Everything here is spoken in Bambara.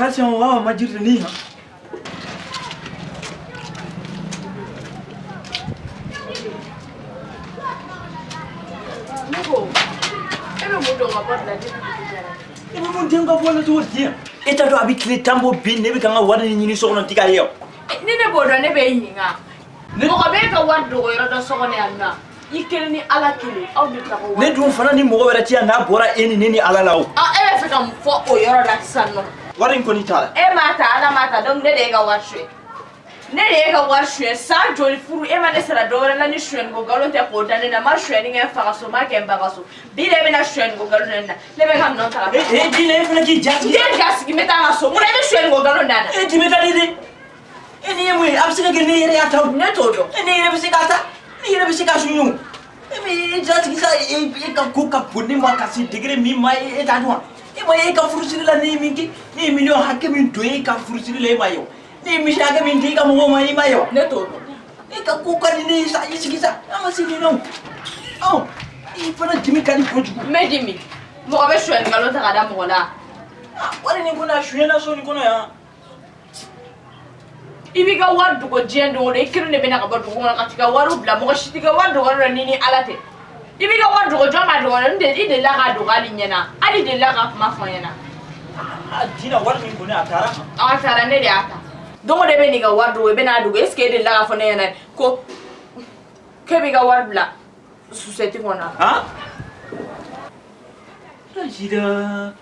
Calcium wawa majjirde ni ha. Ne ko e bɛ mun dɔn ka bɔ la depuis dugu jɛra? E bɛ mun den ka bɔ la cogo di yan? E t'a dɔn a bɛ tile 10 bɔ bi, ne bɛ ka n ka wari nin ɲini so kɔnɔ, n ti k'a ye o. Ni ne b'o dɔn, ne b'e ɲininka. Mɔgɔ b'e ka wari dogo yɔrɔ dɔn so kɔnɔ yan nɔ? I kelen ni Ala kelen, aw de ta ka wari. Ne dun fana ni mɔgɔ wɛrɛ ti yan n'a bɔra e ni ne ni Ala la o. Ah, e bɛ fɛ ka mun fɔ o yɔrɔ la sisan nɔ? Wari in kɔni taara. E m'a ta, Ala m'a ta, donc ne de y'e ka wari suɲɛ. Ne de y'e ka wari suɲɛ. San joli furu, e ma ne sara dɔwɛrɛ la ni suɲɛni ko nkalon tɛ k'o da ne na. Ma suɲɛni kɛ n fa ka so, ma kɛ n ba ka so. Bi de e bɛna suɲɛni ko nkalon da ne na. Ne bɛ ka minɛnw ta ka taa. E Dina, e fana k'i ja sigi. N tɛ ja sigi, n bɛ taa n ka so. Munna e bɛ suɲɛni ko nkalon da n na? E dimi ka di dɛ. E nin ye mun ye? A bɛ se ka kɛ ne yɛrɛ y'a ta o. Ne t'o dɔn. E ne yɛrɛ bɛ se k'a ta. Ne yɛrɛ bɛ se k'a suɲɛ o. E bɛ e ja sigi sa, e ka ko ka bon ne ma ka se degré min ma, e t'a dɔn wa? E ma ye e ka furusiri la ne ye min kɛ? Ne ye miliyɔn hakɛ min don e ka furusiri la, e ma ye o. Ne ye misi hakɛ min di e ka mɔgɔw ma, e ma ye wa? Ne t'o dɔn. E ka ko ka di ne ye sa, i sigi sa. An ma se nin na o. Ɔ, i fana dimi ka di kojugu. N bɛ dimi. Mɔgɔ bɛ suɲɛni nkalon ta ka da mɔgɔ la. Wari nin kɔni a suɲɛna so nin kɔnɔ yan. I b'i ka wari dogo diɲɛ don o don, i kelen de bɛ na ka bɔ dugu kɔnɔ ka t'i ka wariw bila. Mɔgɔ si t'i ka wari dogo yɔrɔ ni ni Ala tɛ. I b'i ka wari dogo, jɔn b'a dogo? N i delila k'a dogo hali ɲɛna, hali delila k'a kuma fɔ n ɲɛna. A Dina, wari min kɔni a taara. A taara, ne de y'a ta. Don o don e bɛ n'i ka wari dogo, i bɛ n'a dogo. Est ce que e delila k'a fɔ ne ɲɛna ko k'e b'i ka wari bila susɛti kɔnɔ? Han? Jida.